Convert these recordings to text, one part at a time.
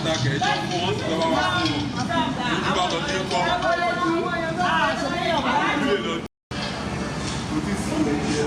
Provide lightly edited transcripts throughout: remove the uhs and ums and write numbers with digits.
Ta kẹ̀ẹ́jọ́ fún wọn sì lọ́wọ́ wa fún wọn. Ojú bá lọ dé kọ́. Ilé lọ. Kò tí ì sí ẹ̀jẹ̀.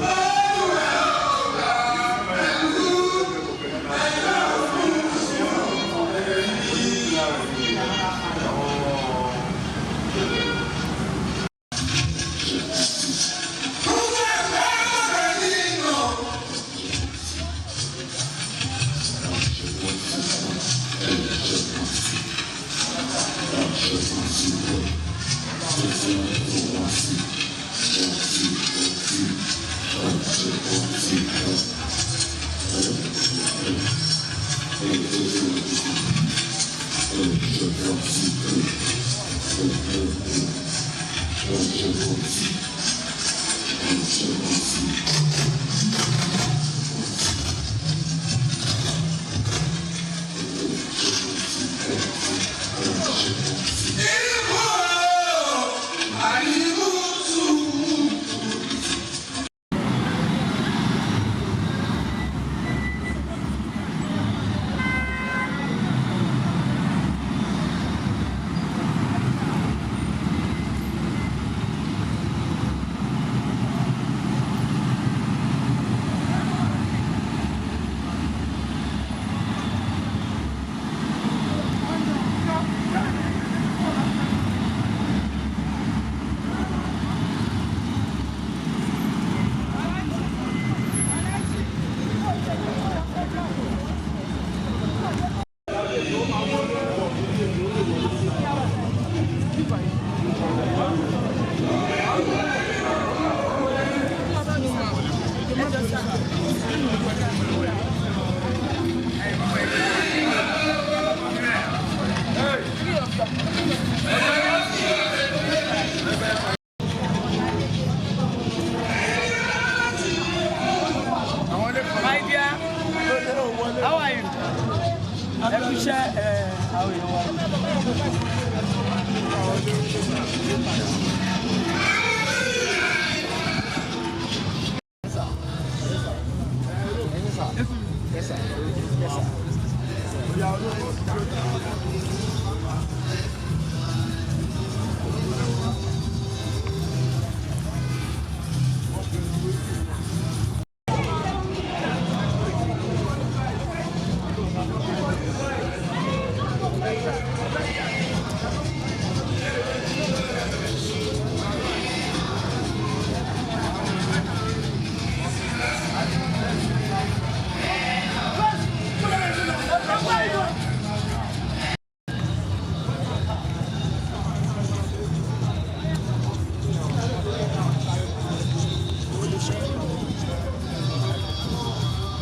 My dear, how are you? Ẹ kú iṣẹ́ ẹ àwọn èèyàn wa.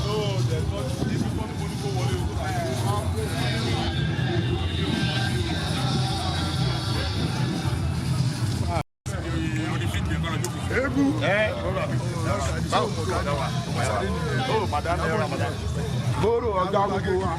No, there's not. Èmi kọ́ ni mo ní kó wọlé o. Bóró ọjà gbogbo wa.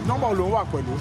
Nọ́mbà ló ń wà pẹ̀lú.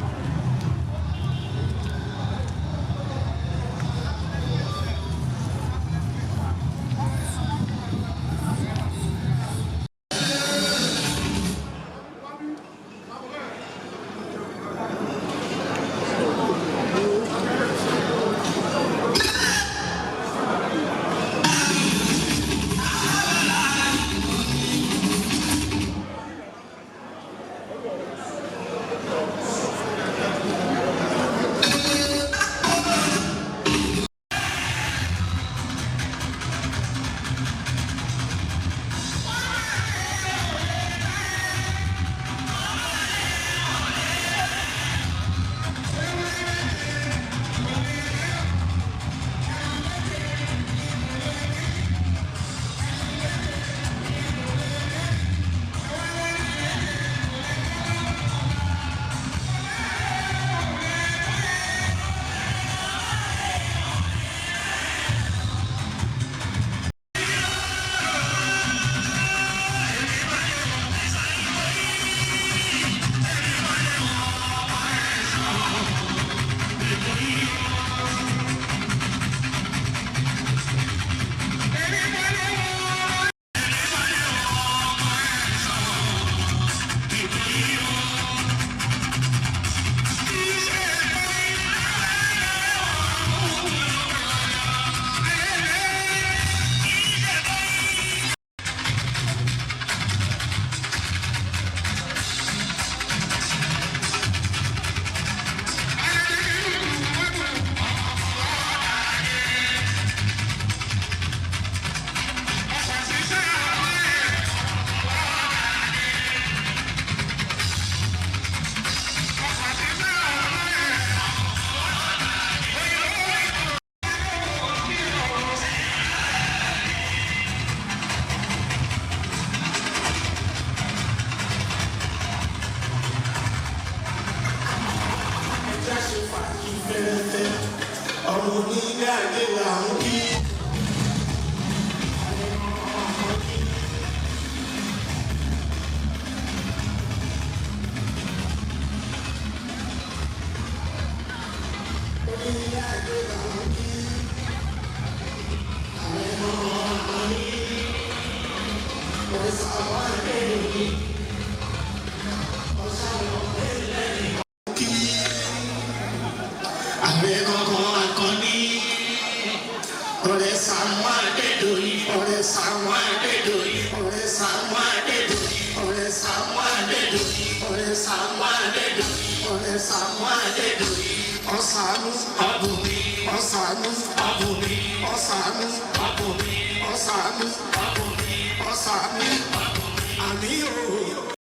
Fẹ́rẹ́fẹ́ ọmọ onílé ayé là ń kí. Onílé ayé là ń kí. Àrẹ̀mọ Àkànní, ọ̀rẹ́ Sàámú Adédoyin, ọ̀sán kí. Ààrẹ kankan Àkànní, ọ̀rẹ́ Sàámú Adédoyin, ọ̀rẹ́ Sàámú Adédoyin, ọ̀rẹ́ Sàámú Adédoyin, ọ̀rẹ́ Sàámú Adédoyin, ọ̀rẹ́ Sàámú Adédoyin, ọ̀rẹ́ Sàámú Adédoyin, ọ̀sánú ọ̀bùnmi, ọ̀sánú ọ̀bùnmi, ọ̀sánú ọ̀bùnmi, ọ̀sánú ọ̀bùnmi, ọ̀sánú ọ̀bùnmi, àmì òòrùn.